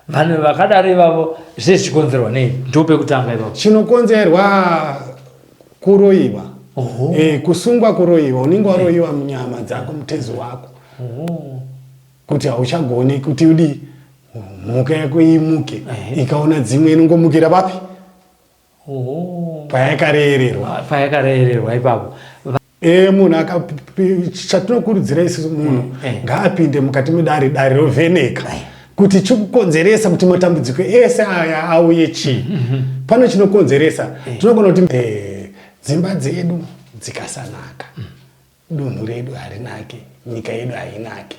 Vanhu vakadaro ivavo zvese zvichikonzerwa nei? Ndopekutanga ipapo. Chinokonzerwa kuroyiwa. E, kusungwa kuroyiwa, unenge waroyiwa munyama dzako, mutezo wako. Kuti hauchagoni kuti udii, mhuka yako imuke, ikaona dzimwe inongomukira papi? Payakarererwa. Payakarererwa ipapo. E, munhu aka chatinokurudzira isusu munhu ngaapinde mukati medare, dare rovheneka kuti chikukonzeresa kuti matambudziko ese aya auye chii. Pano chinokonzeresa tinogona kuti dzimba dzedu dzikasanaka, dunhu redu harinake, nyika yedu hainake.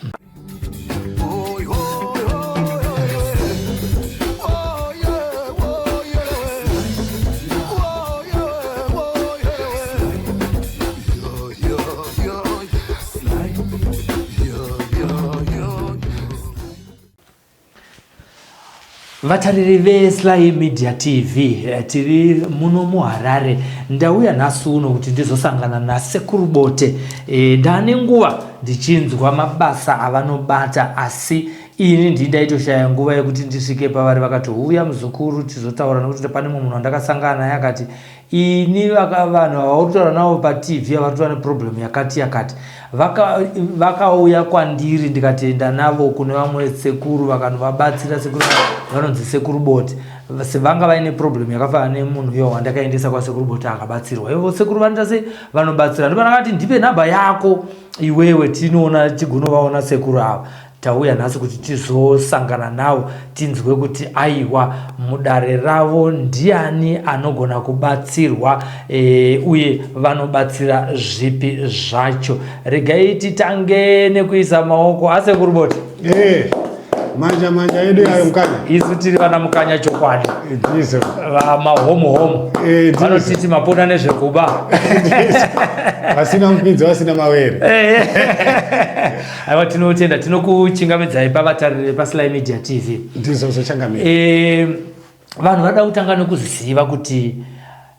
Vatariri veSly Media TV, tiri muno muHarare. Ndauya nhasi uno kuti ndizosangana naSekuru Bote. Ndaane nguva ndichinzwa mabasa avanobata, asi ini ndini ndaitoshaya nguva yekuti ndisvike pavari. Vakati huya muzukuru tizotaura, nekuti pane mumwe munhu wandakasangana naye akati ini vanhu ava uri kutaura navo paTV vari kutora neproblem yakati yakati. Vakauya kwandiri ndikatoenda navo kune vamwe sekuru vakanovabatsira. Sekuru vanonzi Sekuru Bote, vanga vaine problem yakafanana nemunhu uyo wandakaendesa kwaSekuru Bote akabatsirwa. Ivo sekuru vanoita sei? Vanobatsira. Ndopandakati ndipe nhamba yako iwewe, tinoona tigonovaona sekuru ava. Tauya nhasi kuti tizosangana navo tinzwe kuti aiwa mudare ravo ndiani anogona kubatsirwa uye vanobatsira zvipi zvacho. Regai titange nekuisa maoko aSekuru Bote. Manja manja edu ayo Mukanya. Isu tiri vana Mukanya chokwadi. Ndizo. Mahomu homu. Vanotiti mapona nezvekuba. Vasina mupinzi, vasina mawere. Aiwa, tinotenda, tinokuchingamidzai pavatariri paSly Media TV. Ndizvo zvochangamira. Vanhu vada kutanga nekuziva kuti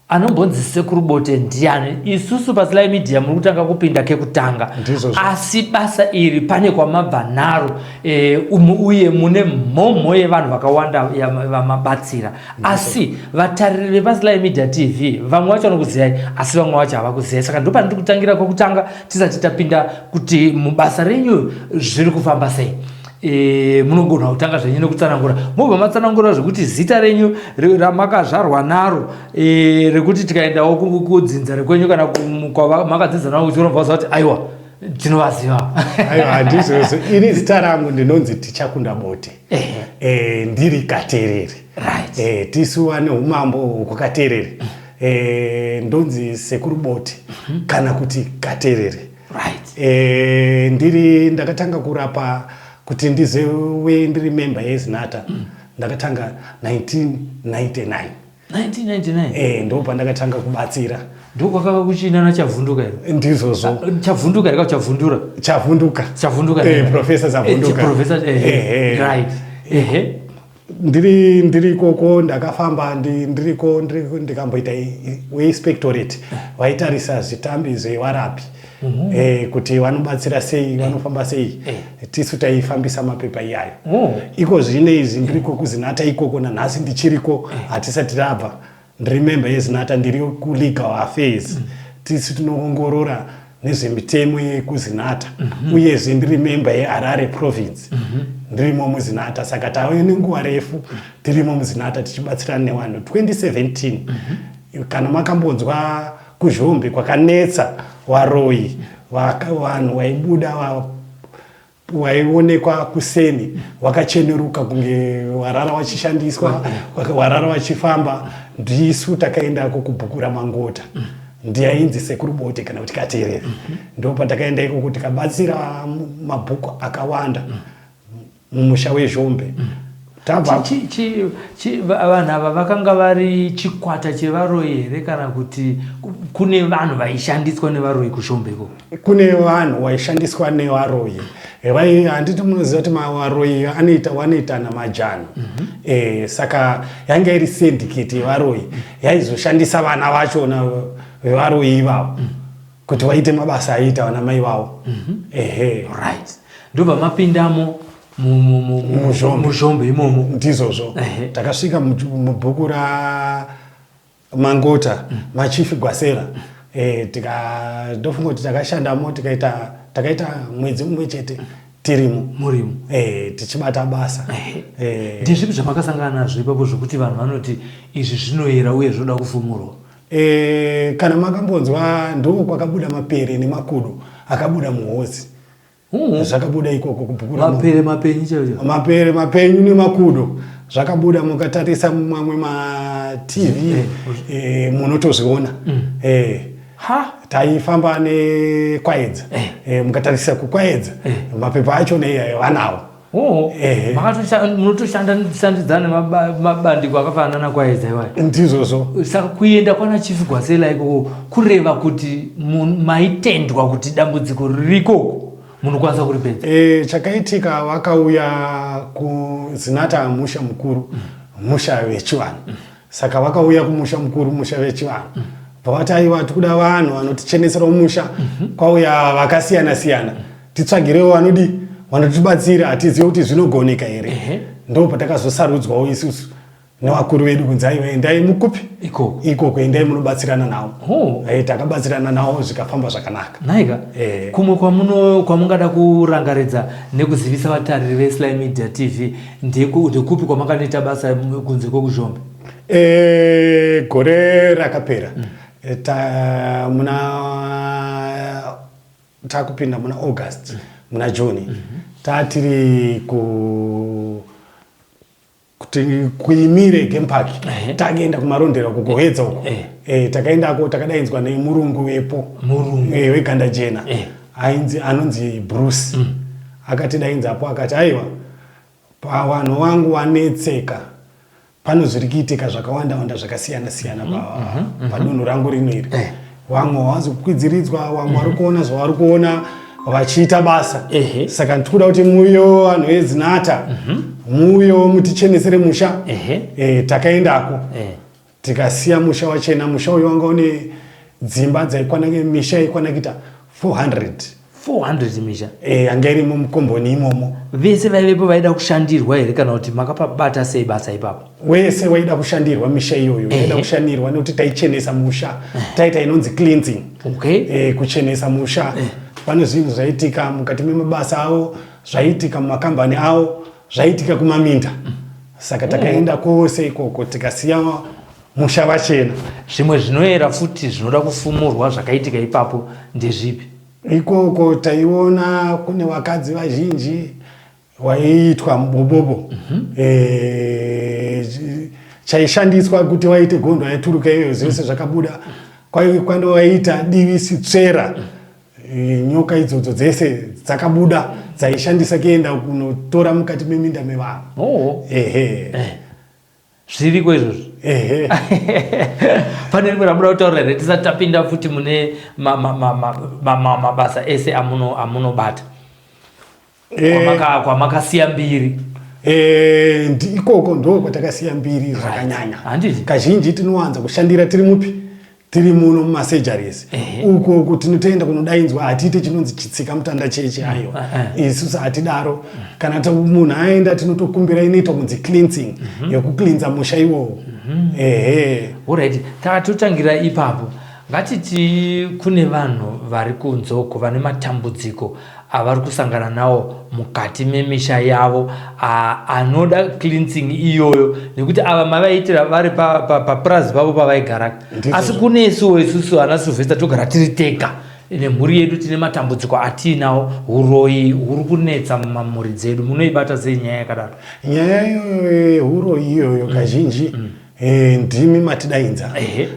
anombonzi Sekuru Bote ndiani. Isusu paSly Media muri kutanga kupinda kekutanga, asi basa iri pane kwamabva naro, uye mune mhomho yevanhu vakawanda vamabatsira. Asi vatariri vepaSly Media TV vamwe vacho vanokuziyai, asi vamwe vacho havakuziyai. Saka ndopandiri kutangira kwekutanga tisati tapinda kuti mubasa renyu zviri kufamba sei. Munogona kutanga zvenyu nekutsanangura, mobva matsanangura zvekuti zita renyu ramakazvarwa naro, rekuti tikaendawo kudzinza rekwenyu kana kwamakadzidza navo kuchikoro, mubva kuti aiwa tinovaziva. Aiwa, handizvozvo. Ini zita rangu ndinonzi Tichakunda Bote. Ndiri Katerere. Tisu vane umambo hwekuKaterere. Ndonzi Sekuru Bote kana kuti Katerere. Ndiri ndakatanga kurapa kuti ndizove ndiri member yeZinata. Ndakatanga 1999. 1999? Ndo pandakatanga kubatsira. Ndokwakava kuchina naChavhunduka here? Ndizvozvo. Chavhunduka here kana Chavhundura? Chavhunduka. Chavhunduka. Professor Chavhunduka. Professor, right. Ndiri ikoko ndakafamba, ndiriko ndikamboita weinspectorate vaitarisa zvitambi zvevarapi, kuti vanobatsira sei, vanofamba sei. Tisu taifambisa mapepa iyayo. Iko zvino izvi ndiriko kuZinata ikoko, nanhasi ndichiriko, hatisati tabva. Ndiri member yeZinata, ndiri kulegal affairs. Tisu tinoongorora nezvemitemo yekuZinata. Uyezve ndiri member yeHarare Province, ndirimo muZinata. Saka tave nenguva refu tirimo muZinata tichibatsirana nevanhu. 2017, kana makambonzwa kuZhombe kwakanetsa varoyi, vanhu vaibuda waionekwa kuseni wakacheneruka kunge warara wachishandiswa, warara wachifamba, ndisu takaendako kubhuku raMangota. Ndiyainzi Sekuru Bote kana kuti Katerere. Ndo patakaenda ikoko tikabatsira mabhuku akawanda mumusha weZhombe. Tabva Vanhu ava vakanga vari chikwata chevaroyi here, kana kuti kune vanhu vaishandiswa nevaroyi kuZhombe ikoko? Kune vanhu vaishandiswa nevaroyi. Handiti munoziva kuti varoyi anoita vanoitana majano. Saka yanga iri syndicate yevaroyi yaizoshandisa vana vachona vevaroyi ivavo kuti vaite mabasa aiita vana mai vavo. Ehe. Right, ndobva mapindamo. Muzhombe imomo. Ndizvozvo. Takasvika mubhuku raMangota, maChief Gwasela. Tika ndofunga kuti takashandamo, tikaita takaita mwedzi mumwe chete tirimo. Murimo. Tichibata basa. Ndezvipi zvamakasangana nazvo ipapo zvokuti vanhu vanoti izvi zvinoyera uye zvoda kufumurwa? Kana makambonzwa, ndo kwakabuda mapere nemakudo akabuda muhozi. Zvakabuda ikoko kubhuku. Mapere mapenyu chaivo? Mapere mapenyu nemakudo zvakabuda. Mukatarisa mamwe maTV munotozviona. Ha. Taifamba neKwaedza. Mukatarisa kuKwaedza, mapepa acho vanawo. Oh, munotoshandidzana nemabandiko akafanana naKwaedza iwayo? Ndizvozvo. Saka kuenda kwana Chief Gwasela ikoko kureva kuti maitendwa kuti dambudziko riri ikoko munokwanisa kuripedza? Chakaitika, vakauya kuZinata, musha mukuru, musha wechivanhu. Saka vakauya kumusha mukuru, musha wechivanhu, bvavati, "Aiwa, tikuda vanhu vanoticheneserawo musha. Kwauya vakasiyana siyana, titsvagirewo vanodi vanotibatsira. Hatizive kuti zvinogoneka here." Ndo patakazosarudzwawo isusu nevakuru vedu kunzi, "Aiwa, endai mukupi?" Ikoko. Ikoko, endai munobatsirana navo. Oh. Takabatsirana navo, zvikafamba zvakanaka. Naika. Kumwe kwamungada kurangaridza nekuzivisa vatariri veSly Media TV, ndekupi kwamakanoita basa kunze kwekuZhombe? Gore rakapera, ta muna takupinda muna August, muna June, tatiri ku kuti kuImire Game Park. Takaenda kuMarondera, kuGohedza uko. Takaendako, takadaidzwa nemurungu wepo. Murungu. Weganda jena. Ainzi, anonzi Bruce. Akatidaidzapo akati, "Aiwa, pavanhu vangu vanetseka, pano zviri kuitika zvakawanda wanda zvakasiyana siyana padunhu rangu rino iri. Vamwe havazi kukwidziridzwa, vamwe vari kuona zvavari kuona vachiita basa. Saka ndikuda kuti muuyewo vanhu veZinata, muuyewo mutichenesere musha." Takaendako, tikasiya musha wachena. Musha uyu wanga une dzimba dzaikwana, misha yaikwana kuita 400. 400 misha? Yanga irimo mukomboni imomo. Vese vaivepo vaida kushandirwa here, kana kuti makapabata sei basa ipapo? Wese waida kushandirwa misha iyoyo yaida kushandirwa, nekuti taichenesa musha, taita inonzi cleansing. Kuchenesa musha. Pane zvinhu zvaitika mukati memabasa avo, zvaitika mumakambani avo, zvaitika kumaminda. Saka takaenda kwose ikoko, tikasiya musha vachena. Zvimwe zvinoyera futi zvinoda kufumurwa zvakaitika ipapo ndezvipi? Ikoko taiona kune vakadzi vazhinji waiitwa mubobobo. Chaishandiswa kuti waite gondo yaituruka iyoyo, zvese zvakabuda. Kwando waiita divisi, tsvera, nyoka idzodzo dzese dzakabuda, dzaishandisa kuenda kunotora mukati meminda mevanhu. Ehe. Zviriko izvozvo? Ehe. Pane rimwe ramuda kutaurira here tisati tapinda futi mune mabasa ese amunobata? Kwamakasiya mbiri? Ikoko ndo kwatakasiya mbiri zvakanyanya. Handiti? Kazhinji tinowanza kushandira tiri mupi, tiri muno mumasurgeries. Uko tinotoenda kunodainzwa, hatiite chinonzi chitsika mutanda chechi, aiwa. Isusu hatidaro. Kana munhu aenda, tinotokumbira inoitwa kunzi cleansing, yekucleansa musha iwowo, ehe. Alright, tatotangira ipapo. Ngatiti kune vanhu vari kunzoko vane matambudziko avari kusangana nawo mukati memisha yavo, anoda cleansing iyoyo, nekuti ava mavaitira vari papurazi pavo pavaigara. Asi kune isuwo, isusu ana Sylvester togara tiri tega nemhuri yedu, tine matambudziko atiinawo, uroyi huri kunetsa mumamhuri dzedu. Munoibata sei nyaya yakadaro? Nyaya iyoyo yehuroyi iyoyo, kazhinji ndimi matidainza.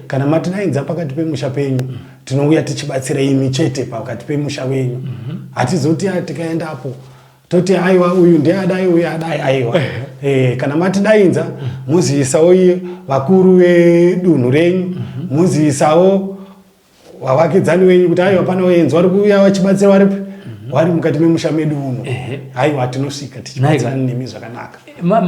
Kana matidainza pakati pemusha penyu, tinouya tichibatsira imi chete pakati pemusha wenyu. Hatizoti tikaendapo toti, "Aiwa, uyu ndeadai, uyu adai," aiwa. Kana matidainza, muzivisawo vakuru vedunhu renyu, muzivisawo vavakidzani wenyu kuti, "Aiwa, pane vaenzi vari kuuya vachibatsira, varipi, vari mukati memusha medu uno." Aiwa, tinosvika tichibatsirana nemi zvakanaka.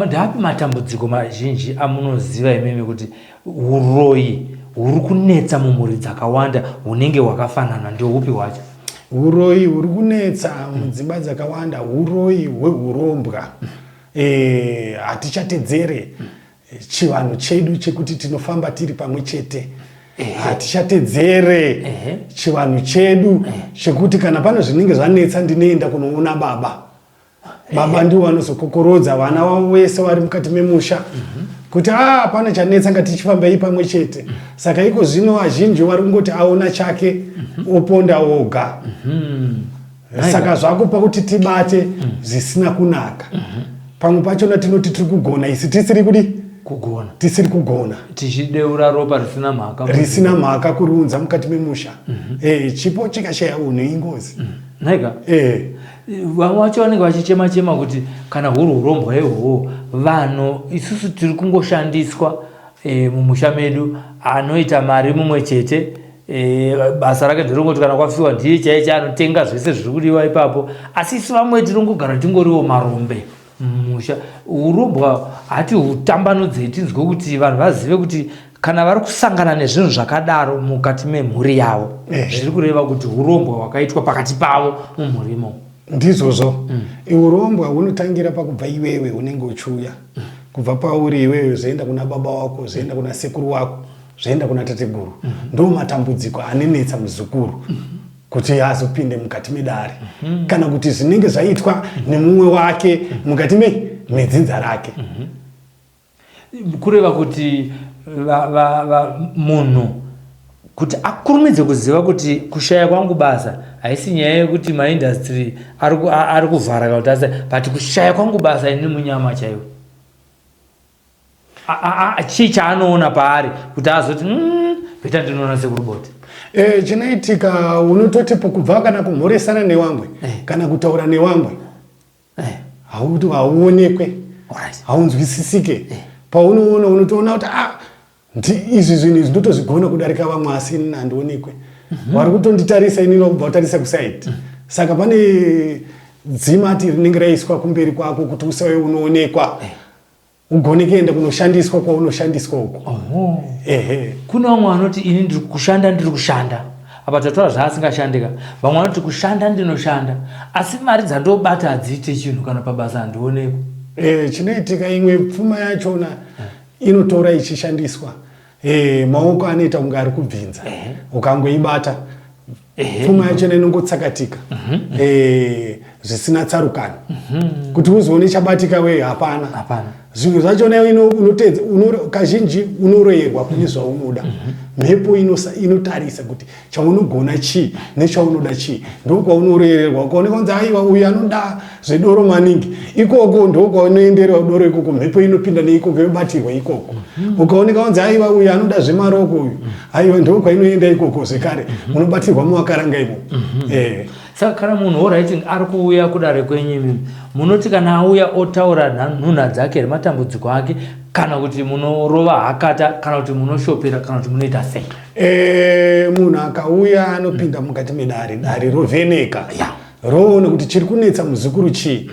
Ndapi matambudziko mazhinji amunoziva imimi kuti uroyi huri kunetsa mumhuri dzakawanda hunenge hwakafanana, ndeupi hwacho? Uroyi huri kunetsa mudzimba dzakawanda uroyi hweurombwa. Hatichatedzere chivanhu chedu chekuti tinofamba tiri pamwe chete. Hatichatedzere chivanhu chedu chekuti kana pane zvinenge zvanetsa ndinoenda kunoona baba. Baba ndivo vanozokokorodza vana vavo vese vari mukati memusha kuti a pane chanetsa ngatichifambei pamwe chete. Saka iko zvino vazhinji vari kungoti aona chake oponda oga. Saka zvakupa kuti tibate zvisina kunaka. Pamwe pachona tinoti tiri kugona isi tisiri kudi kugona, tisiri kugona, tichideura ropa risina mhaka, risina mhaka kuriunza mukati memusha. Chipo chikashaya unhu ingozi. Nhaika vamwe vacho vanenge vachichema chema kuti kana huri urombwa ihwohwo, vanhu isusu tiri kungoshandiswa mumusha medu. Anoita mari mumwe chete, basa rake nderongoti kana kwafiwa ndiye chaiye chaanotenga zvese zviri kudiwa ipapo, asi isu vamwe tinongogara tingoriwo marombe mumusha. Urombwa hati hutambanudzei tinzwe kuti vanhu vazive kuti kana vari kusangana nezvinhu zvakadaro mukati memhuri yavo, zviri kureva kuti urombwa hwakaitwa pakati pavo mumhuri imomo. Ndizvozvo. Urombwa hunotangira pakubva iwewe unenge uchiuya, kubva pauri iwewe zvoenda kuna baba wako, zvoenda kuna sekuru wako, zvoenda kuna tateguru. Ndo matambudziko anenetsa muzukuru kuti azopinde mukati medare, kana kuti zvinenge zvaitwa nemumwe wake mukati medzinza rake. Kureva kuti munhu kuti akurumidze kuziva kuti kushaya kwangu basa haisi nyaya yekuti maindastry ari kuvhara kana kuti asi, but kushaya kwangu basa ini munyama chaiwo, chii chaanoona paari kuti azoti better ndinoona Sekuru Bote? Chinoitika unototi kubva kana kumhoresana newamwe kana kutaura newamwe, hauonekwe, haunzwisisike. Paunoona unotoona kuti izvi zvinhu izvi ndotozvigona kudarika vamwe, asi inini handionekwe. Vari kutonditarisa inini vakubva kutarisa kusaidi. Saka pane dzimati rinenge raiswa kumberi kwako kuti usave unoonekwa, ugone kuenda kunoshandiswa kwaunoshandiswa uko. Ehe. Kune vamwe vanoti ini ndiri kushanda, ndiri kushanda. Apa tataura zvaasingashandika. Vamwe vanoti kushanda ndinoshanda, asi mari dzandobata hadziite chinhu, kana pabasa handionekwa. Chinoitika imwe pfuma yachona inotora ichishandiswa. Maoko anoita kunge ari kubvinza. Ukangoibata pfuma yachona inongotsakatika zvisina tsarukano, kuti uzoone chabatika wee hapana. Hapana. Zvimwe zvachona kazhinji unoroyerwa kune zvaunoda. Mhepo inotarisa kuti chaunogona chii nechaunoda chii, ndokwaunorererwa. Ukaoneka kunzi aiwa uyu anoda zvedoro maningi, ikoko ndokwaunoenderwa doro ikoko, mhepo inopinda neikoko yobatirwa ikoko. Ukaoneka kunzi aiwa uyu anoda zvemaroko uyu, aiwa ndokwainoenda ikoko zvekare, unobatirwa muwakaranga imomo. Saka kana munhu alright ari kuuya kudare kwenyu imimi, munoti kana auya otaura nhunha dzake here, matambudziko ake, kana kuti munorova hakata, kana kuti munoshopera, kana kuti munoita sei? Munhu akauya anopinda mukati medare, dare rovheneka, roona kuti chiri kunetsa muzukuru chii.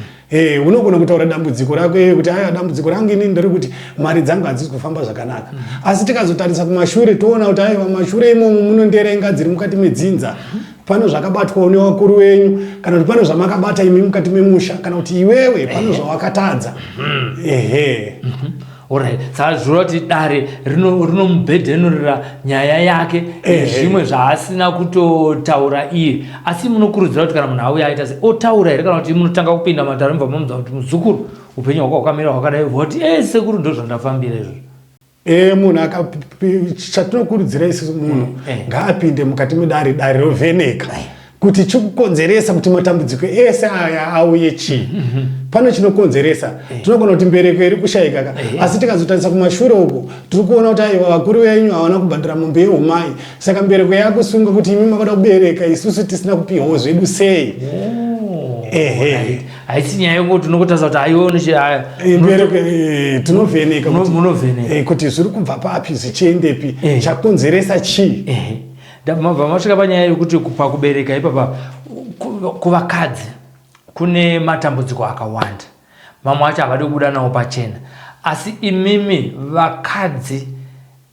Unogona kutaura dambudziko rako iye kuti aya dambudziko rangu inini ndiri kuti mari dzangu hadzisi kufamba zvakanaka, asi tikazotarisa kumashure toona kuti aiwa mashure imomo munonderenga dziri mukati medzinza, pano zvakabatwawo nevakuru venyu, kana kuti pano zvamakabata imi mukati memusha, kana kuti iwewe pano zvawakatadza. Ehe. Alright, saka zvoreva kuti dare rinomubhedhenurira nyaya yake, zvimwe zvaasina kutotaura iye. Asi munokurudzira kuti kana munhu auya aita se otaura here, kana kuti munotanga kupinda matare mubva mamudza kuti muzukuru upenyu hwako hwakamira hwakadai, voti sekuru ndo zvandafambira izvozvo? Munhu chatinokurudzira isusu, munhu ngaapinde mukati medare, dare rovheneka kuti chikukonzeresa kuti matambudziko ese aya auye chii. Pano chinokonzeresa tinogona kuti mbereko iri kushayika ka, asi tikazotarisa kumashure uko tiri kuona kuti aiwa vakuru venyu havana kubhadhara mombe yeumai, saka mbereko yakusunga kuti imi makada kubereka isusu tisina kupiwawo zvedu sei. Ehe. Haisi nyaya yekuti unongotarisa kuti aiwa Mbereko tinovheneka Munovheneka. Kuti zviri kubva papi zvichiendepi, chakonzeresa chii. Mabva masvika panyaya yekuti pakubereka ipapa, kuvakadzi kune matambudziko akawanda, mamwe acho havadi kubuda nawo pachena, asi imimi vakadzi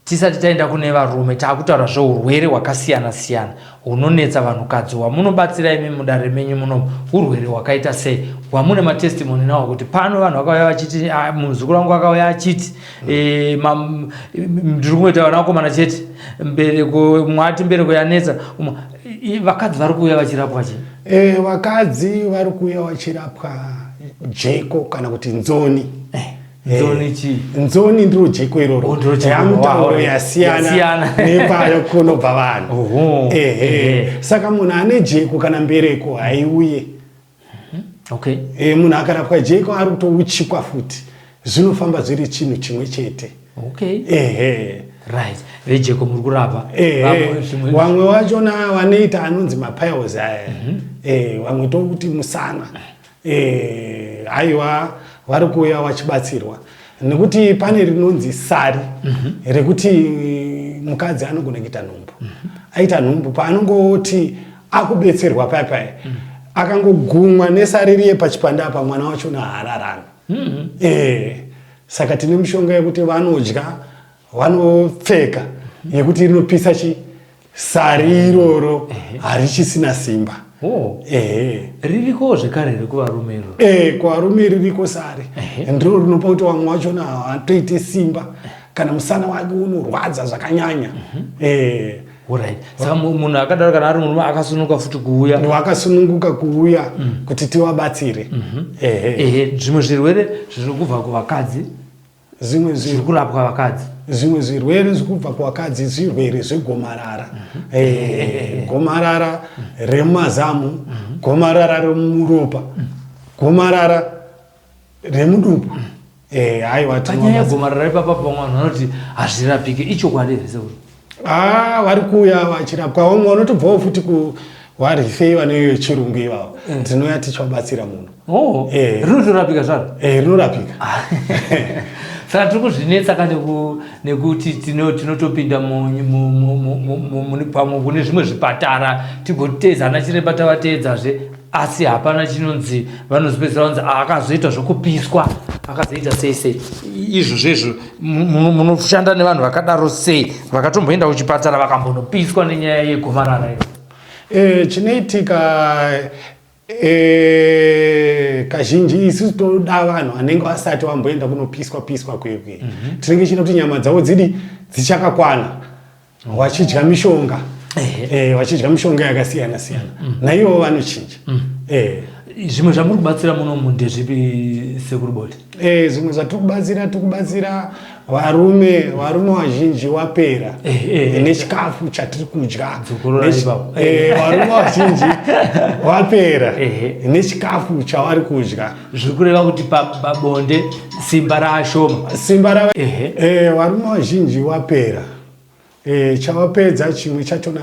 Tisati taenda kune varume, taakutaura zveurwere hwakasiyana siyana hunonetsa vanhukadzi hwamunobatsira imi mudare menyu munomu. Hurwere hwakaita sei hwamune matestimony nawo kuti pano vanhu vakauya vachiti ah, muzukuru wangu akauya achiti e, ndiri kungoita vana vakomana chete, mbereko mwati mbereko yanetsa. Vakadzi vari kuuya vachirapwa chii? E, vakadzi vari kuuya vachirapwa jeko kana kuti nzoni. Eh. Nzoni chii? Nzoni ndiro jeko iroro. Oh, ndiro jeko. Yamutauro Wow. yasiyana Yasiyana. nepayo kunobva vanhu. Oho. Ehe. Ehe. Saka munhu ane jeko kana mbereko haiuye. Okay. E, munhu akarapwa jeko ari kutouchikwa futi. Zvinofamba zviri chinhu chimwe chete. Okay. Ehe. Right. Vejeko muri kurapa. Ehe. Vamwe zvimwe Vamwe vachona vanoita anonzi mapiles aya. Eh, vamwe tokuti musana. Eh, haiwa vari kuuya vachibatsirwa nekuti pane rinonzi sari rekuti mukadzi anogona kuita nhumbu. Aita nhumbu, paanongoti akubetserwa paya paya, akangogumwa nesari riye pachipanda apa, mwana wachona haararami. Eh, saka tine mishonga yekuti vanodya, vanopfeka, yekuti rinopisa chi sari iroro, harichisina simba. Oh. Ehe. Ririko zvekare here kuvarume iroro? Eh, kuvarume ririko sari. Ndiro rinopa kuti vamwe vachona havatoite simba kana musana wake unorwadza zvakanyanya. Eh, Alright. Saka munhu akadaro kana ari murume akasununguka futi kuuya. Vakasununguka kuuya kuti tivabatsire. Ehe. Ehe, zvimwe zvirwere zviri kubva kuvakadzi Zvimwe zviri kurapwa vakadzi. Zvimwe zvirwere zviri kubva kuvakadzi zvirwere zvegomarara. Eh, gomarara remumazamu, gomarara remuropa, gomarara remudumbu. Eh, haiwa. Panyaya tinovabatsira. Yegomarara ipapa, pamwe vanhu vanoti hazvirapike, ichokwadi here sekuru? Ah, vari kuuya vachirapwa. Vamwe vanotobvawo futi ku varifeiwa nechirungu ivavo, tinouya tichivabatsira muno. Oh, Eh. rinotorapika zvaro? Eh, rinorapika. Saka tiri kuzvinetsa ka nekuti tinotopinda pamwe kune zvimwe zvipatara, tigoteedza ana chiremba, tavateedzazve, asi hapana chinonzi vanozopedzisira vanzi, "Ah, akazoita zvokupiswa, akazoita sei sei." Izvo zvezvo munoshanda nevanhu vakadaro sei, vakatomboenda kuchipatara vakambonopiswa nenyaya yegomarara iyo? Eh, chinoitika kazhinji isusu toda vanhu vanenge vasati vamboenda kunopiswa piswa kwekwe. Tinenge chida kuti nyama dzavo dzidi dzichakakwana, vachidya mishonga, vachidya mishonga yakasiyana siyana, naivo vanochinja. Zvimwe zvamuri kubatsira munomu ndezvipi, sekuru Bote? Zvimwe zvatiri kubatsira, tiri kubatsira varume. Varume vazhinji wapera nechikafu chatiri kudya. Dzokorora ipapo. Varume vazhinji wapera nechikafu chavari kudya. Zviri kureva kuti pabonde simba raashoma? Simba rava varume vazhinji wapera. Chavapedza chimwe chachona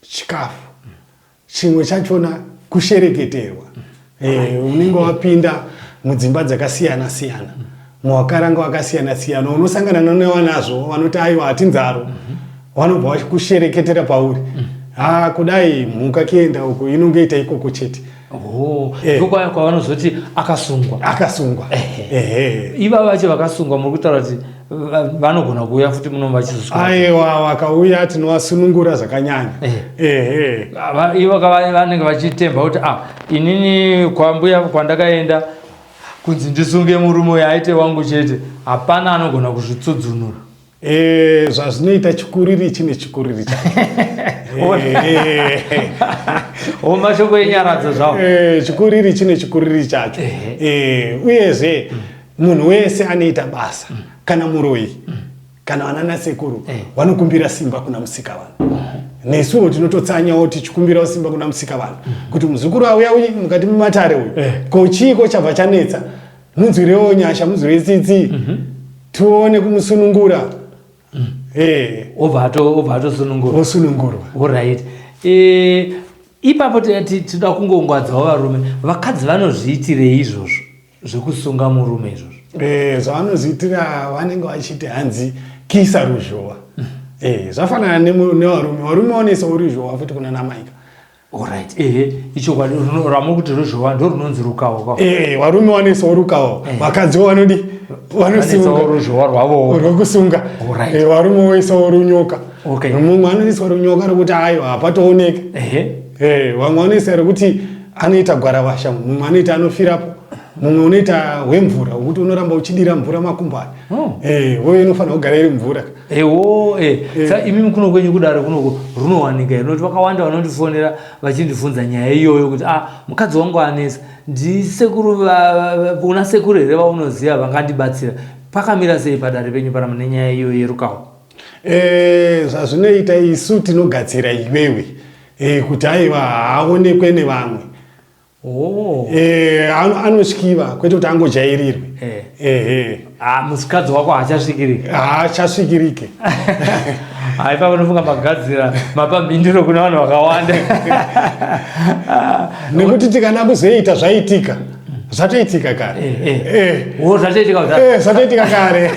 chikafu, chimwe chachona kushereketerwa. Unenge wapinda mudzimba dzakasiyana siyana, muwakaranga wakasiyana siyana, unosangana nevanazvo vanoti aiwa hatinzaro, vanobva vachikushereketera pauri. Ha, kudai mhuka kuenda uko inongoita ikoko chete. Oh, Eh. Ndokwaya kwavanozoti akasungwa. Akasungwa. Ehe. Ivava vacho vakasungwa, muri kutaura kuti vanogona kuuya futi muno vachizosvika? Aiwa, vakauya tinovasunungura zvakanyanya. Ehe. Ivo vanenge vachitemba kuti, ah, inini kwambuya kwandakaenda kunzi ndisunge murume uyu aite wangu chete, hapana anogona kuzvitsudzunura. Eh, zvazvinoita chikuriri chine chikuriri chacho. O, mashoko enyaradzo zvawo. Eh, chikuriri chine chikuriri chacho. Uyezve munhu wese anoita basa, kana muroyi kana vanana sekuru, vanokumbira simba kuna musika vanhu. Nesuwo tinototsanyawo tichikumbirawo simba kuna musika vanhu kuti muzukuru auya uyi mukati mematare uyu, ko chiiko chabva chanetsa? Munzwirewo nyasha, munzwire tsitsi, tione kumusunungura. Obva atosunungurwa. Osunungurwa. Alright. Ipapo tinoda kungongwadzawo varume. Vakadzi vanozviitirei izvozvo zvekusunga murume izvozvo? Eh, zvavanozviitira, vanenge vachiti hanzi kisa ruzhowa. Eh, zvafanana nevarume. Varume vanoisawo ruzhowa futi kuna namaika. Alright, ehe, ichokwadi. Ramuri kuti ruzhowa ndo runonzi rukawo ka? Eh, varume vanoisawo rukawo. Vakadziwo vanodi. Vanosunga ruzhowa rwavo rwekusunga. Alright. Varume voisawo runyoka. Okay. Mumwe anoiswa runyoka rekuti aiwa hapatooneki. Vamwe vanoisa rekuti anoita gwaravasha, mumwe anoita anofirapo, mumwe unoita hwemvura wekuti unoramba uchidira mvura makumbo aya. Oh. Voyo inofanira kugara iri mvura. Ewo, Sa imi kuno kwenyu kudare kunoko runowanika here? Nekuti vakawanda vanondifonera vachindibvunza nyaya iyoyo kuti mukadzi wangu anetsa, ndisekuru una sekuru here vaunoziva vangandibatsira? Pakamira sei padare penyu panapa nenyaya iyoyo yerukawo? Zvazvinoita isu tinogadzira iwewe kuti aiwa haaonekwe nevamwe. Oh. Anosvikiva kwete kuti angojairirwe. Musikadzi wako haachasvikirike. Haachasvikirike. Hai, ipapo unofunga magadzira mapa mhinduro kuna vanhu vakawanda. Nekuti tikada kuzoita zvaitika, zvatoitika kare. Wo, zvatoitika kudhara. Zvatoitika kare.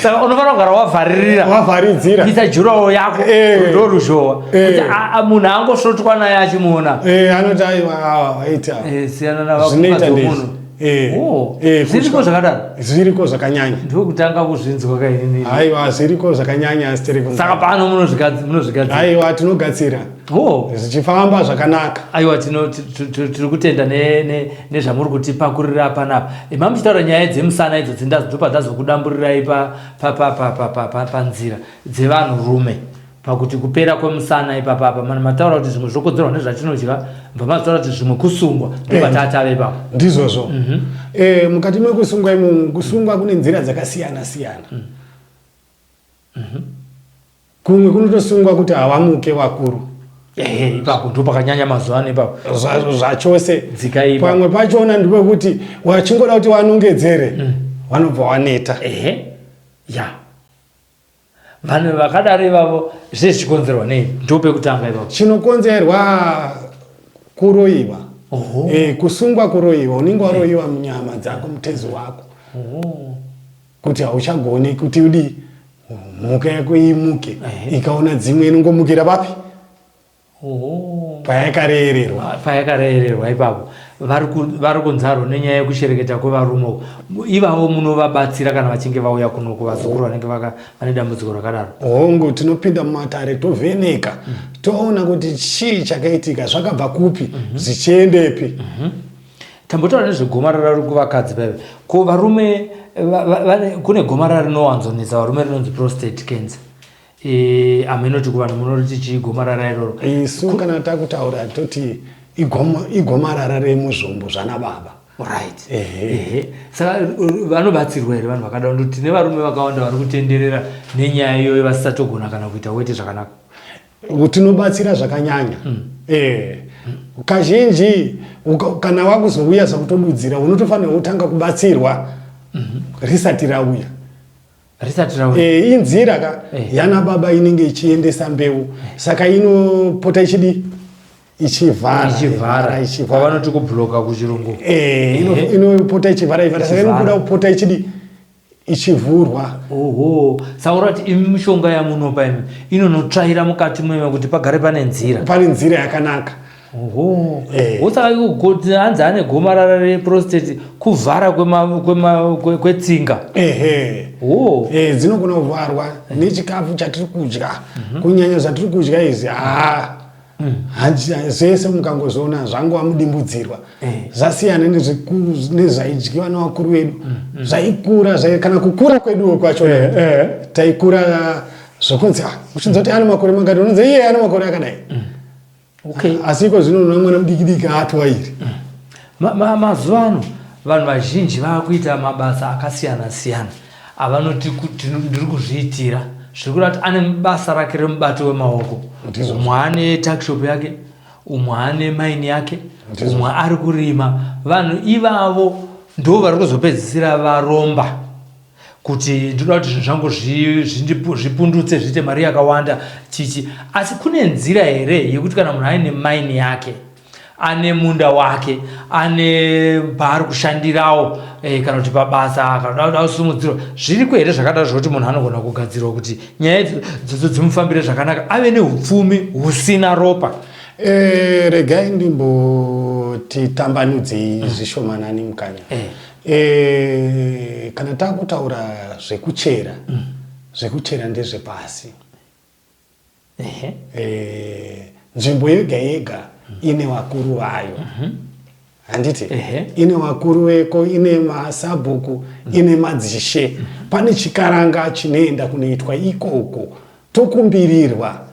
Saka unofanira kugara wavharirira. Wavharidzira. Isa jurawo yako, ndo ruzhowa. Kuti munhu angosvotwa naye achimuona. Anoti aiwa, awa, waita. Siyana na Zvinoita vakadzi ndizvo. vomunhu. Oh, zviriko zvakadaro? Zviriko zvakanyanya. Ndokutanga kuzvinzwa kainini. Aiwa, zviriko zvakanyanya, asi tiri Saka pano munozvigadzira? Aiwa, tinogadzira. Oh. Zvichifamba zvakanaka. Aiwa, tiri kutenda nezvamuri kutipakurira panapa. Mamuchitaura nyaya dzemusana idzo dzindazopa dzazokudamburirai panzira dzevanhurume, pakuti kupera kwemusana ipapa apa mana mataura kuti zvimwe zvokonzerwa nezvatinodya, bva mazotaura kuti zvimwe kusungwa, ndopatatave ipapo. Ndizvozvo. Mukati mekusungwa imomo, kusungwa kune nzira dzakasiyana siyana. Kumwe kunotosungwa kuti havamuke vakuru. Ehe, ipapo ndo pakanyanya mazuva ano ipapo. Zvachose. Dzika ipapo. Pamwe pachona ndepekuti wachingoda kuti wanongedzere, vanobva waneta. Ehe, ya, vanhu vakadaro ivavo zvee zvichikonzerwa nei? Ndo pekutanga ipapo. Chinokonzerwa kuroyiwa. Oho. Kusungwa kuroyiwa, unenge waroyiwa munyama dzako, mutezo wako, kuti hauchagoni kuti udii, mhuka yako imuke. Ikaona dzimwe inongomukira papi? Oho. Payakarererwa. Payakarererwa ipapo. Vari kunzarwo nenyaya yekushereketa kwevarume uku. Ivavo munovabatsira kana vachinge vauya kuno kuvazukuru vanenge vane dambudziko rakadaro? Hongu, tinopinda mumatare, tovheneka, toona kuti chii chakaitika, zvakabva kupi, zvichiendepi. Tambotaura nezvegomarara riri kuvakadzi paive ko varume kune gomarara rinowanzonetsa varume rinonzi prostate cancer. Amenoti kuvanhu munoti chii gomarara iroro? Isu kana takutaura toti igomarara remuzvombo zvana baba. Right. Ehe. Saka vanobatsirwa here vanhu vakadaro? Ndokuti tine varume vakawanda vari kutenderera nenyaya iyoyo vasisatogona kana kuita weti zvakanaka. Tinobatsira zvakanyanya. Kazhinji kana wakuzouya zvakutodudzira, unotofanira kutanga kubatsirwa risati rauya. Risati rauya. Inzira ka yana baba inenge ichiendesa mbeu, saka inopota ichidi ichivhara. Ichivhara. Ichivhara. Kwavanoti kubloka kuchirungu. Inopota ichivhara ivhara, saka Ichivhara. inobuda kupota ichidi ichivhurwa. Oho, saka urati imi mishonga yamunopa imi inonotsvaira mukati mweme kuti pagare pane nzira. Pane nzira yakanaka. Oho. Wosaka iko hanzi ane gomarara reprostate, kuvhara kwetsinga. Ehe. Oh. Dzinogona kuvharwa nechikafu chatiri kudya, kunyanya zvatiri kudya izvi. Hanzi zvese mukangozoona zvangova mudimbudzirwa, zvasiyana nezvaidyiwa nevakuru vedu, zvaikura kana kukura kweduwo kwacho taikura zvokunzi uchinzwa kuti ane makore mangati, unonzi iye ane makore akadai. Asi iko zvino unoona mwana mudiki diki atwa iri. Mazuva ano vanhu vazhinji vakuita mabasa akasiyana siyana avanoti kuti ndiri kuzviitira, zviri kureva kuti ane basa rake remubato wemaoko. Umwe ane tuckshop yake, umwe ane maini yake, umwe ari kurima. Vanhu ivavo ndo vari kuzopedzisira varomba kuti ndinoda kuti zvinhu zvangu zvipundutse, zviite mari yakawanda chichi. Asi kune nzira here yekuti kana munhu aine maini yake, ane munda wake, ane paari kushandirawo, kana kuti pabasa, kana kuda kusimudzirwa, zviriko here zvakadaro zvokuti munhu anogona kugadzirwa kuti nyaya idzodzo dzimufambire zvakanaka, ave neupfumi husina ropa? Regai ndimbo Timboti tambanudzei zvishomanani mukanya. Eh. Kana takutaura zvekuchera, zvekuchera ndezvepasi. Eh, nzvimbo yega yega ine vakuru vayo. Handiti? Ine vakuru veko, ine masabhuku, ine madzishe. Pane chikaranga chinoenda kunoitwa ikoko tokumbirirwa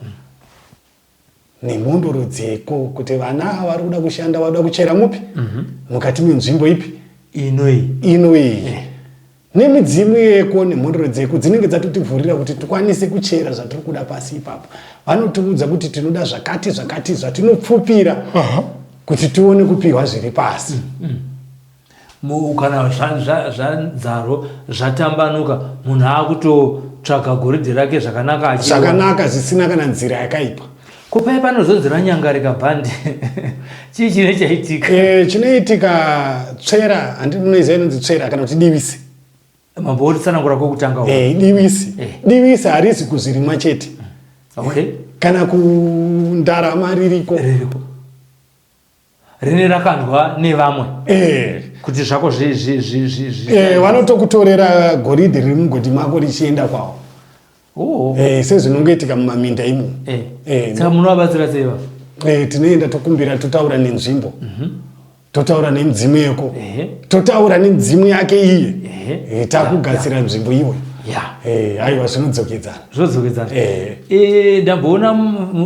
nemhondoro dzeko kuti vana ava vari kuda kushanda vakuda kuchera mupi mukati menzvimbo ipi inoyi inoyi eh. Nemidzimu yeko nemhondoro dzeko dzinenge dzatotivhurira kuti tikwanise kuchera zvatiri kuda pasi ipapo. Vanotiudza kuti tinoda zvakati zvakati zvatinopfupira uh -huh. kuti tione kupiwa zviri pasi. Mm, mm. Kana zvadzaro zvatambanuka munhu akutotsvaga goridhe rake zvakanaka zvakanaka zvisina kana nzira yakaipa. Ko paye panozonzi ranyangarika bhandi chii chine chaitika? Eh, chinoitika tsvera handi munoiziva inonzi tsvera kana kuti divisi. Mambo wotitsanangura kwekutanga. Eh, divisi. Eh. Divisi harisi kuzvirimwa chete. Okay. Kana kundarama ririko. Ririko. Rine rakandwa nevamwe. Eh. Kuti zvako zvi zvi zvi zvi zvi. Eh, vanotokutorera goridhe riri mugodhi mako richienda kwawo. Oh. Eh, sezvinongoitika mumaminda imo. Eh. Eh, saka munovabatsira sei va? Eh, tinoenda tokumbira totaura nenzvimbo. Mm -hmm. Totaura nemidzimu yeko. Eh. Totaura nemidzimu yake iye. Eh. Eh, takugadzira yeah. nzvimbo iyoyo. Yeah. Eh, aiwa zvinodzokedzana. Zvinodzokedzana. Eh. Eh, ndamboona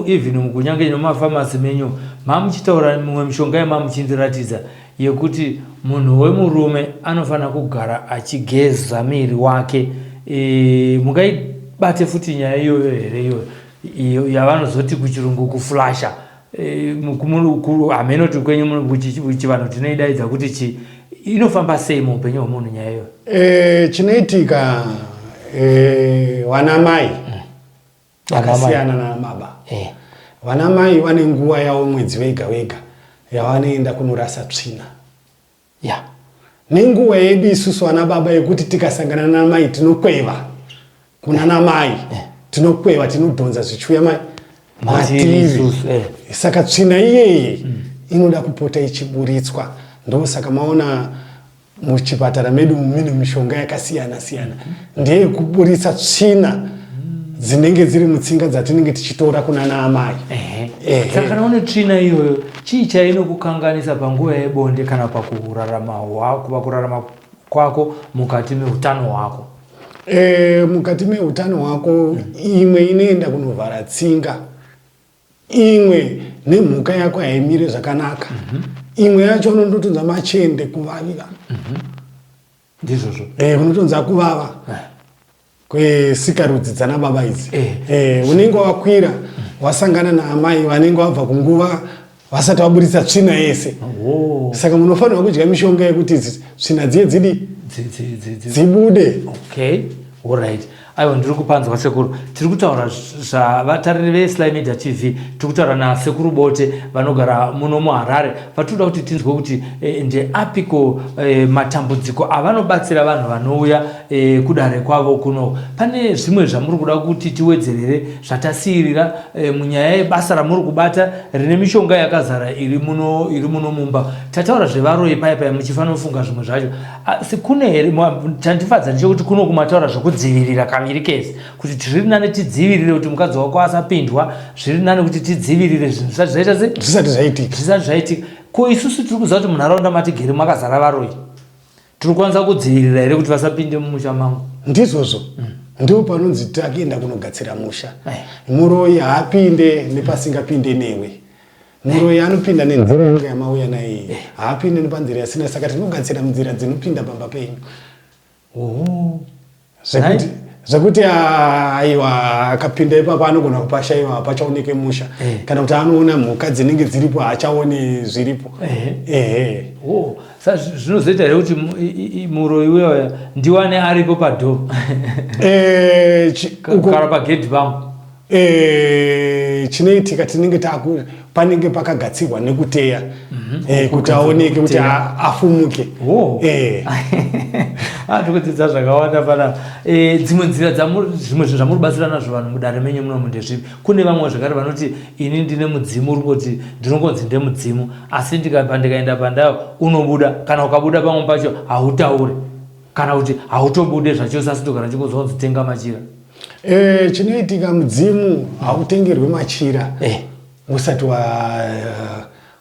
even mukunyange nemafamasi menyu mamuchitaura mumwe mishonga yamamuchindiratidza yekuti munhu wemurume anofanira kugara achigeza miri wake e, mungaibate futi nyaya iyoyo here iyoyo iyo yavanozoti kuchirungu kuflasha e, hameno kuti kwenyu kuchivanhu tinoidaidza kuti chi inofamba sei muupenyu hwemunhu nyaya iyoyo e, chinoitika e, vanamai Vakasiyana nanababa. Eh. Vana mai vane nguva yavo mwedzi wega wega yavanoenda kunorasa tsvina. Yeah. Nenguva yedu isusu vana baba yekuti tikasangana namai tinokweva kuna namai eh. tinokweva tinodhonza zvichiuya mai matiri eh. saka tsvina iyeye inoda kupota ichiburitswa ndosaka maona Muchipatara medu mune mishonga yakasiyana siyana ndeyekuburitsa tsvina dzinenge dziri mutsinga dzatinenge tichitora kunana amai. Saka kana une tsvina iyoyo chii chainokukanganisa panguva yebonde kana pakurarama pakurarama kwako mukati meutano hwako? E, mukati meutano hwako imwe inoenda kunovhara tsinga Imwe nemhuka yako haimire zvakanaka. Mm -hmm. Imwe yacho unondotonza machende kuvavira. Mm -hmm. Ndizvozvo. Eh, unotonza kuvava. Eh. Kwesikarudzi dzana baba idzi. Eh. Eh, unenge wakwira wasangana naamai vanenge vabva kunguva vasati vaburitsa tsvina yese. Oh. Saka munofanirwa kudya mishonga yekuti tsvina dziye dzidi dzibude. Okay. Alright. Aiwa ndiri kupanzwa sekuru. Tiri kutaura zvavatariri veSly Media TV. Tiri kutaura nasekuru Bote vanogara muno muHarare. Vatinoda kuti tinzwe kuti eh, ndeapiko eh, matambudziko avanobatsira vanhu vanouya eh, kudare kwavo kuno. Pane zvimwe zvamuri kuda kuti tiwedzerere zvatasiirira eh, munyaya yebasa ramuri kubata rine mishonga yakazara iri muno iri muno mumba. Tataura zvevaroyi paya paya muchifanira kufunga zvimwe zvacho. Asi kune here chandifadza ndechekuti kuno kumataura zvekudzivirira kaviri kese kuti zviri nani tidzivirire kuti mukadzi wako asapindwa zviri nani kuti tidzivirire zvinhu zvisati zvaita se zvisati zvaitika zvisati zvaitika ko isusu tiri kuziva kuti munharaunda matigere makazara varoyi tiri kukwanisa kudzivirira here kuti vasapinde mumusha mangu ndizvozvo mm. Ndipo panonzi takuenda kunogadzira musha eh. Muroyi haapinde nepasingapinde newe Muroyi anopinda nenzira yanga yamauya nayo iyi. Haapinde nepanzira yasina saka tinogadzira nzira dzinopinda pamba penyu. Oh. Zvekuti zvekuti ah, aiwa akapinda ipapo anogona kupashaiwa hapachaoneke musha eh. kana kuti anoona mhuka dzinenge dziripo haachaoni zviripo eh. ehe oh. Sa zvinozoita here kuti muroyi uya uya ndiwane aripo padhoo eh, kana pagedhi pangu? E, chinoitika tinenge taku panenge pakagatsirwa nekuteya mm -hmm. e, kuti aoneke kuti afumuke oh. e. Ah, tikudzidza zvakawanda pana e, dzimwe nzira zvimwe zvinhu zvamuri batsira nazvo vanhu mudare menyu munomu ndezvipi kune vamwe zvakare vanoti ini ndine mudzimu uri kungoti ndinongonzi ndemudzimu asi ndikaenda pandayo unobuda kana ukabuda pamwe pacho hautaure kana kuti hautobude zvachose asi ndogara ndichingonzwa tenga machira e, chinoitika mudzimu hautengerwi machira eh. usati wa,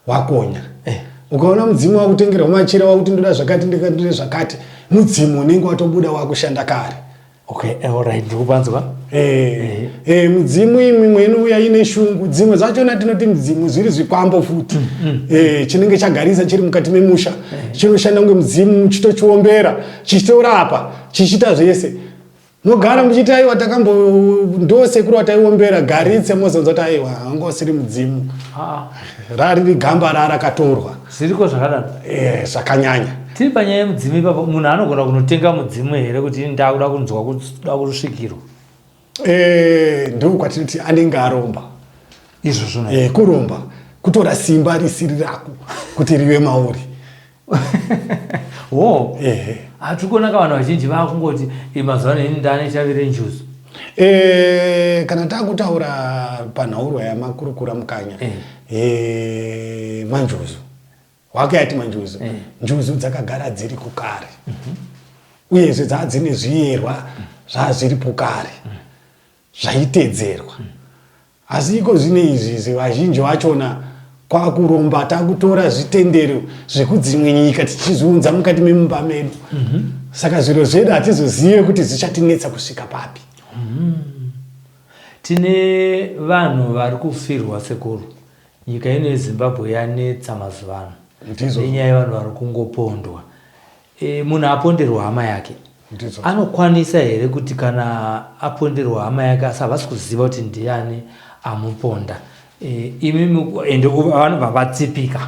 wakonya eh. ukaona mudzimu wakutengerwa machira wakuti ndoda zvakati ndikandire zvakati mudzimu unenge watobuda wakushanda kare okay eh, alright ndikupanzwa eh, eh. eh mudzimu imwe imwe inouya ine shungu dzimwe zvachona tinoti mudzimu zviri zvikwambo futi mm, mm. eh, chinenge chagarisa chiri mukati memusha eh. chinoshanda kunge mudzimu chitochiombera chichitorapa chichiita zvese mogara muchiti aiwa takambo ndo sekuru wataiombera garitse mozonzwa kuti aiwa anga usiri mudzimu ah. rariri gamba rarakatorwa zviriko zvakadaro eh, zvakanyanya tiri panyaya yemudzimu ipapo munhu anogona kunotenga mudzimu here kuti ndakuda kunzwa kuda kusvikirwa eh, ndo kwatinoti anenge aromba izvozvo eh, kuromba kutora simba risiri rako kuti rive mauri wo hatiri kuona ka vanhu vazhinji vakungoti mazuva ano ini ndane shavi renjuzu e, kana takutaura panhaurwa yamakurukura mukanya e. E, manjuzu wake ati manjuzu e. njuzu dzakagara dziri kukare mm -hmm. uyezve dzaa dzine zviyerwa zvazviripo kare mm. zvaitedzerwa mm. Asi iko zvino izvi izvi vazhinji vachona kwakuromba takutora zvitendero zvekudzimwe nyika tichizviunza mukati memumba medu mm -hmm. saka zviro zvedu hatizozive kuti zvichatinetsa kusvika papi mm -hmm. Tine vanhu vari kufirwa sekuru nyika ino yeZimbabwe yanetsa mazuva ano nenyaya yevanhu vari kungopondwa E, munhu aponderwa hama yake anokwanisa here kuti kana aponderwa hama yake asi havasi kuziva kuti ndiani amuponda e, imi ende vanobva vatsipika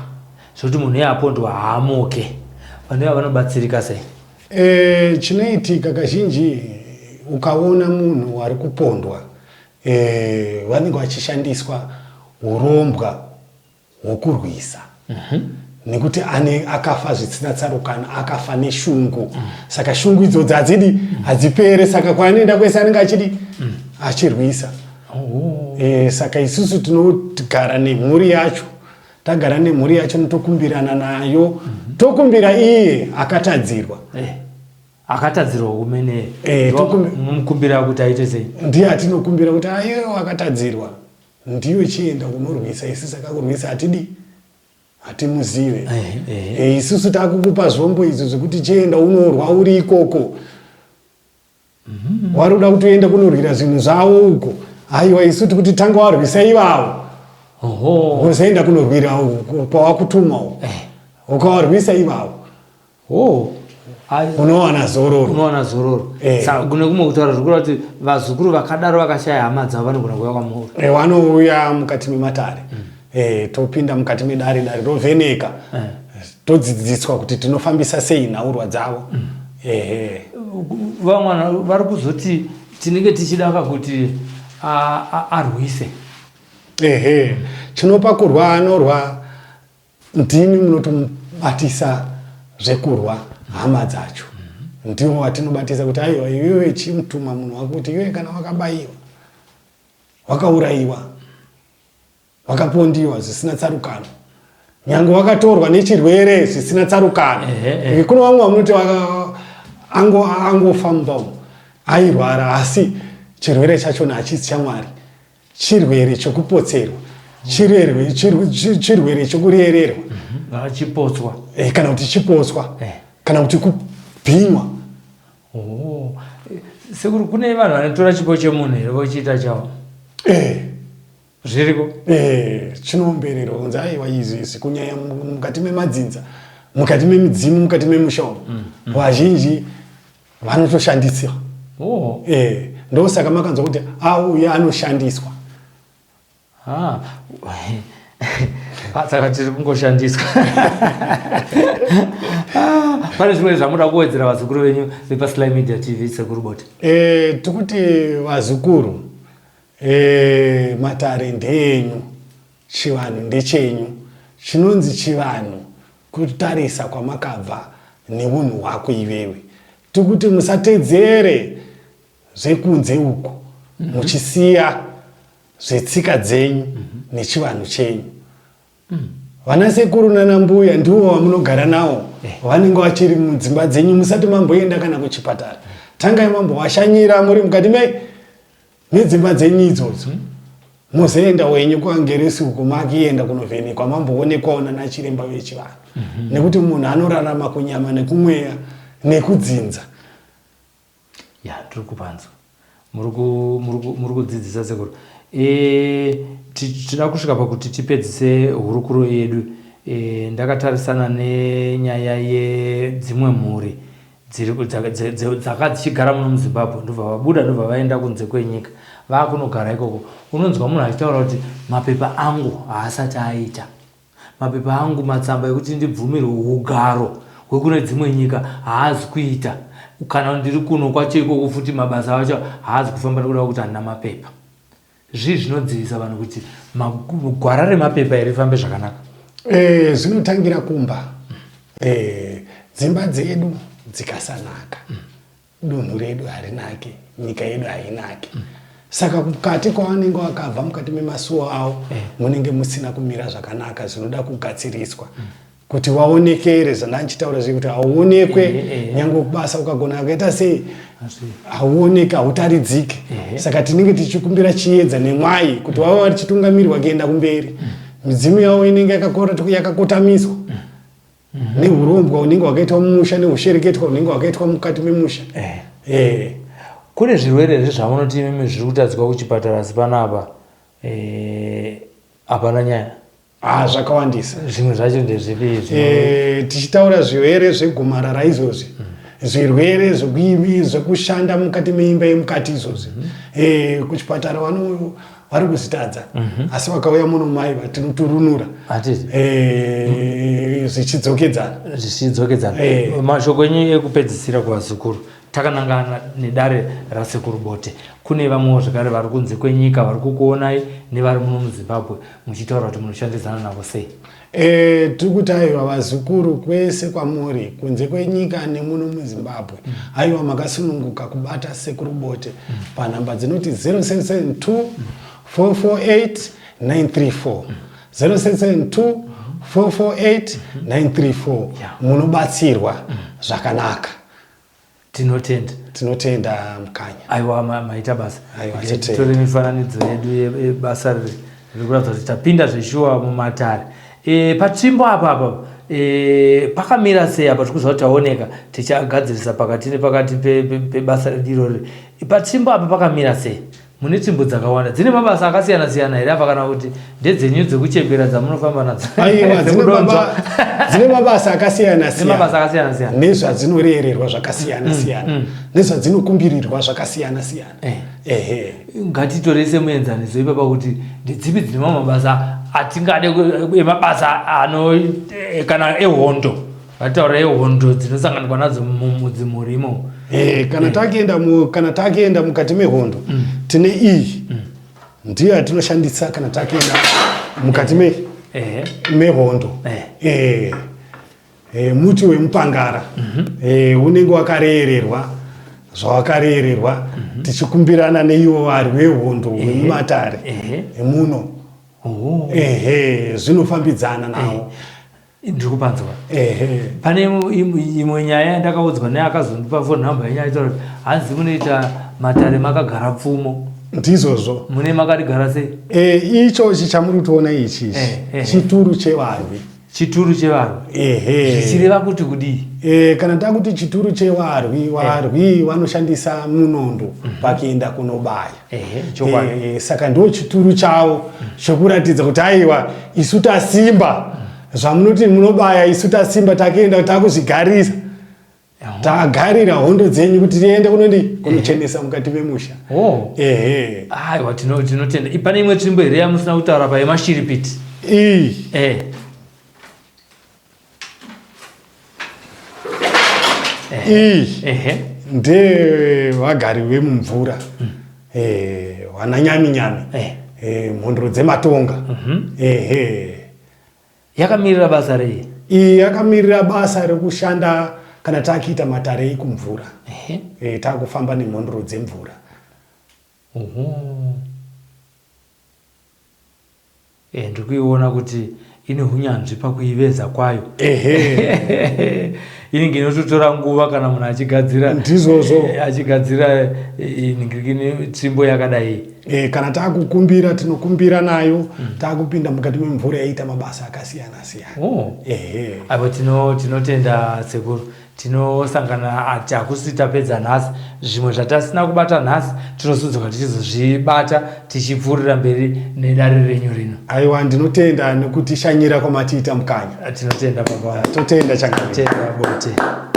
zvekuti munhu iye apondwa haamuke vanhu iva vanobatsirika sei e, chinoitika kazhinji ukaona munhu ari kupondwa e, vanenge vachishandiswa urombwa hwokurwisa mm -hmm. nekuti ane akafa zvisina tsarukano akafa neshungu mm. saka shungu idzodzo hadzidi mm. hadzipere saka kwaanoenda kwese anenge achidi mm. achirwisa oh. E, saka isusu tinogara nemhuri yacho tagara nemhuri yacho notokumbirana nayo mm -hmm. tokumbira iye akatadzirwa eh. Akatadzirwa kumene eh, mukumbira kuti aite sei ndiye atinokumbira kuti aye akatadzirwa Ndiwe chienda kunorwisa isu saka kurwisa hatidi hatimuzive eh, eh. eh, isusu takukupa zvombo izvi zvekuti chienda unorwa uri ikoko mm -hmm. wari uda kuti uende kunorwira zvinhu zvavo uko aiwa isu tikuti tanga warwisa ivavo wozoenda kunorwira kwawakutuma uko eh. ukawarwisa ivavo Oh. Unowana zororo. Unowana zororo. Eh. Saka kune kumwe kutaura zvikuru kuti vazukuru vakadaro vakashaya hama dzavo vanogona kuuya kwamuri. Eh, vanouya mukati mematare. Mm. Eh, topinda mukati medare dare rovheneka. Eh. Todzidziswa kuti tinofambisa sei nhaurwa dzavo. Mm. Ehe. Vamwe vari kuzoti tinenge tichida kuti arwise. Ehe. Chinopa kurwa anorwa Ndimi munotomubatisa zvekurwa hama dzacho ndiwo watinobatisa kuti aiwa iwewe chimutuma munhu wako kuti iwewe kana wakabaiwa wakaurayiwa wakapondiwa zvisina tsarukano nyange wakatorwa nechirwere zvisina tsarukano kune vamwe vamunoti angofa mumba umu airwara asi chirwere chachona hachisi chamwari chirwere chokupotserwa chirwere chirwere chokurererwa mhm. ah, chipotswa eh, kana kuti chipotswa eh. kana kuti kubhinywa oh. Sekuru kune vanhu vanotora chipo chemunhu here vochiita chavo eh. Zviriko eh, chinoombererwa kunzi aiwa izvi izvi kunyanya mukati memadzinza mukati memidzimu mukati memusha umu mm, mm. vazhinji vanotoshandiswa oh. eh, ndosaka makanzwa kuti auya anoshandiswa ah. saka tiri kungoshandiswa ah, pane zvimwe zvamuda kuwedzera vazukuru venyu vepasly media tv sekuru bote eh, tikuti vazukuru. E, matare ndeenyu, chivanhu ndechenyu. Chinonzi chivanhu kutarisa kwamakabva neunhu hwako iwewe. Tikuti musatedzere zvekunze uku muchisiya zvetsika dzenyu nechivanhu chenyu. Vana sekuru nana mbuya ndivo vamunogara nawo eh. vanenge vachiri mudzimba dzenyu musati mamboenda kana kuchipatara. Tangai mambovashanyira muri mukati me nedzimba dzenyu idzodzo. Mm. Mozoenda wenyu kwaNgeresi uko makienda kunovhenekwa mamboonekwawo nana chiremba vechivanhu. Mm -hmm. Nekuti munhu anorarama kunyama nekumweya nekudzinza. Ya, tiri kupanzwa. Muri kudzidzisa sekuru. E, tinoda kusvika pakuti tipedzise hurukuro yedu. E, ndakatarisana nenyaya yedzimwe mhuri dzaka dzichigara muno muZimbabwe ndobva vabuda ndobva vaenda kunze kwenyika vakunogara ikoko. Unonzwa munhu achitaura kuti mapepa angu haasati aita. Mapepa angu, matsamba ekuti ndibvumirwe hugaro hwekune dzimwe nyika haazi kuita. Kana ndiri kuno kwacho ikoko futi mabasa acho haazi kufamba nekuda kwekuti handina mapepa. Zvii zvinodzivisa vanhu kuti gwara remapepa iri rifambe zvakanaka? Eh, zvinotangira kumba. Eh, dzimba dzedu dzikasanaka. Dunhu redu harinake, nyika yedu hainake. Saka mukati kwavanenge vakabva mukati memasuo avo eh. munenge musina kumira zvakanaka zvinoda kugadziriswa mm. kuti waonekere zvandandichitaura zvekuti hauonekwe eh, eh. nyange kubasa ukagona akaita sei hauoneke hautaridzike saka tinenge tichikumbira chiedza nemwai kuti vave varichitungamirirwa kuenda kumberi mm. midzimu yavo inenge yakakotamiswa mm. mm-hmm. nehurombwa hunenge hwakaitwa mumusha neushereketwa hunenge hwakaitwa mukati memusha eh. Eh. Kune zvirwere here zvamunoti imimi zviri kutadzwa kuchipatara asi panapa eh, hapana eh, nyaya ah, zvakawandisa zvimwe zvacho ndezvipi izvi eh, tichitaura zvirwere zvegomarara izvozvi mm. zvirwere zvekushanda mukati meimba yemukati izvozvi mm -hmm. eh, kuchipatara vano vari kuzvitadza mm -hmm. asi vakauya muno mai vatinoturunura eh, zvichidzokedzana zvichidzokedzana eh. Mashoko enyu ekupedzisira kuvazukuru takanangana nedare rasekuru Bote kune vamwewo zvekare vari kunze kwenyika vari kukuonai nevari muno muZimbabwe muchitaura kuti munoshandidzana navo sei E, tiri kuti aiwa vazukuru kwese kwamuri kunze kwenyika nemuno muZimbabwe mm. Aiwa makasununguka kubata Sekuru Bote mm. panhamba dzinoti 0772 mm. 448 934 mm. 0772 448 934 munobatsirwa mm. zvakanaka. Tinotenda. Tinotenda Mukanya. Aiwa maita basa. Aiwa titore mifananidzo yedu yebasa riri kuratidza kuti tapinda zveshuwa mumatare. E, patsvimbo apa apa e, pakamira sei apa tiri kuziva kuti taoneka tichagadzirisa pakati nepakati pebasa redu irori. Patsvimbo apa pakamira sei? Mune tsvimbo dzakawanda dzine mabasa akasiyana siyana here apa kana kuti ndedzenyu dzekuchembera dzamunofamba nadzo? Aiwa, dzine mabasa akasiyana siyana. Mabasa akasiyana siyana. Nezvadzinorererwa zvakasiyana mm, siyana. Mm. Nezvadzinokumbirirwa zvakasiyana siyana. Eh. Ehe. Ngatitore semuenzaniso ipapa kuti ndedzipi dzine mamwe mabasa atingade emabasa ano eh, kana ehondo. Vataura yehondo dzinosanganikwa nadzo mudzimhuri imomo. Eh, kana eh. takuenda mu kana takuenda mukati mehondo mm. tine iyi mm. ndiyo yatinoshandisa kana takuenda mukati me eh. mehondo eh. Eh. Eh, muti wemupangara mm -hmm. eh, unenge wakareererwa zvawakarererwa mm -hmm. tichikumbirana neivo varwi vehondo vemumatare eh. emuno oh. ehe zvinofambidzana nawo eh. Ndiri kupanzwa. Ehe. Pane imwe nyaya yandakaudzwa neakazondipa phone number yenyaya itaura kuti hanzi munoita matare makagara pfumo. Ndizvozvo. Mune makarigara sei? Eh, ichochi chamuri kutoona ichi ichi. Eh, eh. Chituru chevarwi. Chituru chevarwi. Ehe. Zvichireva kuti kudii? Eh, kana takuti chituru chevarwi, varwi eh. vanoshandisa munondo mm -hmm. pakuenda kunobaya. Ehe, chokwadi. Eh, saka ndo chituru chavo mm. chokuratidza kuti aiwa isu tasimba. Mm. Zvamunoti munobaya isu tasimba takuenda takuzvigarisa tagarira hondo dzenyu kuti tiende kunodi kunochenesa mukati memusha. Oh. Ehe. Aiwa tinotenda. Pane imwe tsvimbo here yamusina kutaura pa yemashiripiti? Iyi. Eh. Iyi. Ehe. Ndevagari vemumvura. Mm. Eh, wana nyami nyami Eh. Eh, mhondoro dzematonga Ehe. Yakamirira basa rei? Iyi yakamirira basa rekushanda kana takuita matare ekumvura. Ehe. E, takufamba nemhondoro dzemvura. Oho. E, ndiri kuiona kuti ine hunyanzvi pakuiveza kwayo. Ehe. Inenge inototora nguva kana munhu achigadzira. Ndizvozvo. Eh, achigadzira eh, ningirikini tsvimbo yakadai. E, kana takukumbira tinokumbira nayo mm. Takupinda mukati memvura yaita mabasa akasiyana siyana. Oh. Ehe. Apo tinotenda sekuru, tinosangana ati hakusi tapedza nhasi, zvimwe zvatasina kubata nhasi tinosudzuka tichizozvibata tichipfuurira mberi nedare renyu rino. Aiwa, ndinotenda nekutishanyira kwamatiita mukanya. Tinotenda baba. Totenda changamire. Totenda bote.